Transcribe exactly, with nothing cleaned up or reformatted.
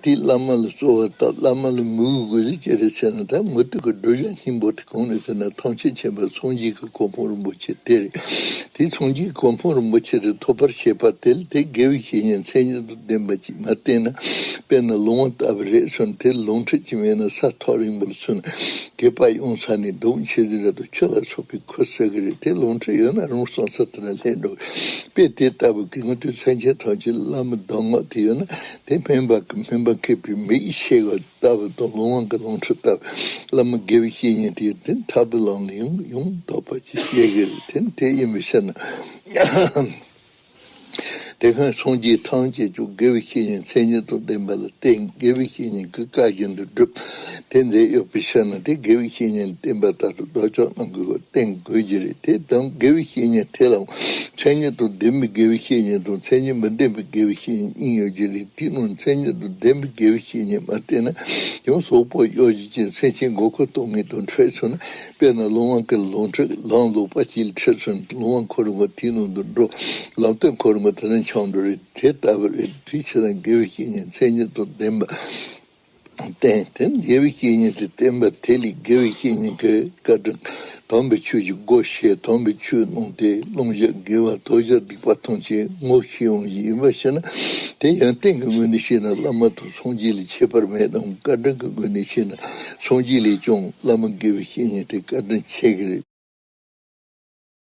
དེས་བླ་མ་ལ་གསོལ་བ་བཏབ། བླ་མ་ལ་མོས་གུས་དགོས་ཟེར་ཅི་རེད་ཟེར་ན། ད་མུ་སྟེགས་ཀྱི་བགྲོད་བྱ་སྙིང་པོ་དེ་གང་རེད་ཟེར་ན། ཐམས་ཅད་མཁྱེན་པ་སངས་རྒྱས་ཀྱི་གོ་འཕང་རིན་པོ་ཆེ་དེ་རེད། དེ་སངས་རྒྱས་གོ་འཕང་རིན་པོ་ཆེ་དེ་ཐོབ་པར་བྱེད་པ་དེ་ལ་དེ་དགེ་བའི་བཤེས་གཉེན་མཚན་ཉིད་དང་ལྡན་པ་ཅིག་མ་བསྟེན་ན། དཔེར་ན་ལོང་བ་ལྟ་བུ་རེད་གསུངས། དེ་ལོང་འཁྲུལ་གྱི་མེད་ན་ས་ཐག་རིང་པོར་སོང་ནས་དགེ་བ་ཡོང་ས་ནས་སྡུག་ཆེ་ཟིག་རེད་དོ། ཆུ་ལ་སོགས་པའི་ཁུ་བསྲེག་གི་རེད། དེ་ལོང་འཁྲུལ་ཡོད་ན་རང་སོང་ས་དེ་ན་ལྷན་འགྲོ། དཔེ་དེ་ལྟ་བུ་གི་ངོ་དུས་སེམས་ཅན་ཐམས་ཅད་བླ་མའི་གདམས་ངག་དེ་ཡོད་ན། དེ་སྨན་པ་སྨན་པ་མཁས་པའི་མིག་ཤེས་པ་ལྟ་བུ་དང་། ལོང་བ་གི་ལོང་འཁྲུལ་ལྟ་བུ། བླ་མ་དགེ་བའི་བཤེས་གཉེན་དེ་དེ་ཐར་པའི་ལམ་ལ་ཡང་ཡང་དག་པ་ཅིག་བཤད་གི་རེད། དེ་དེ་ཡིན་པའི་ཕྱིར་ན། དེ་ཁོང་སངས་རྒྱས་ཐམས་ཅད་ཀྱང་དགེ་བའི་བཤེས་གཉེན་མཚན་ཉིད་དང་ལྡན་པ་ལ་བརྟེན། དགེ་བའི་བཤེས་གཉེན་གྱི་བཀའ་བཞིན་དུ་བསྒྲུབས། དེ་མཛད་ཡོད་པའི་ཕྱིར་ན། དེ་དགེ་བའི་བཤེས་གཉེན་ལ་བསྟེན་པ་ལྟར་དུ་བདག་ཅག་རྣམས་ཀྱིས་བསྟེན་དགོས་ཀྱི་རེད། དེ་དང་དགེ་བའི་བཤེས་གཉེན་དེ་ལའང་མཚན་ཉིད་དང་ལྡན་པའི་དགེ་བའི་བཤེས་གཉེན་དང་མཚན་ཉིད་མི་ལྡན་པའི་དགེ་བའི་བཤེས་གཉེན་གཉིས་ཡོད་ཀྱི་རེད། དེའི་ནང་མཚན་ཉིད་དང་ལྡན་པའི་དགེ་བའི་བཤེས་གཉེན་མ་བསྟེན་ན། ཡང་སོག་པོ་གཡོ་སྒྱུ་ཅན་སེམས་ཅན་མགོ་སྐོར་གཏོང་མཁན་དང་འཕྲད་སོང་ན། དཔེར་ན་ལོང་བ་གི་ལོང་འཁྲུལ། ལམ་ལོག་པ་ཅིག་ལ་འཁྲིད་སོང་ན། ལོང་བ་ཁོ་རང་གི་དེའི་ནང་དུ་འགྲོ། ལམ་སྟོན་ཁོ་རང་གི་དེ་ནས་འཁྱམས་འགྲོ་རེད། དེ་ལྟ་བུ་རེད། དེའི་ཕྱིར་ན་དགེ་བའི་བཤེས་གཉེན་མཚན་ཉིད་དང་ལྡན་པ་བསྟེན། དེ་དགེ་བའི་བཤེས་གཉེན་དེ་བསྟེན་པ་དེ་ལས་དགེ་བའི་བཤེས་གཉེན་གྱི་བཀའ་དྲིན། དམ་པའི་ཆོས་ཀྱི་སྒོ་ཕྱེ། དམ་པའི་ཆོས་གནང་སྟེ་བསླང་བྱ་དགེ་བ་དོར་བྱ་སྡིག་པ་ཐམས་ཅད་ངོ་ཤེས་ཡོང་བཞིན་ཡིན་པ་ཤེས་ན། དེ་ཡོན་ཏན་གྱི་ངོས་ནས་བཤད་ན་བླ་མ་དང་སངས་རྒྱས་ལས་ཁྱད་པར་མེད་དང་། བཀའ་དྲིན་གྱི་ངོས་ནས་བཤད་ན་སངས་རྒྱས་ལས་ཀྱང་བླ་མ་དགེ་བའི་བཤེས་གཉེན་དེ་བཀའ་དྲིན་ཆེ་གི་རེད།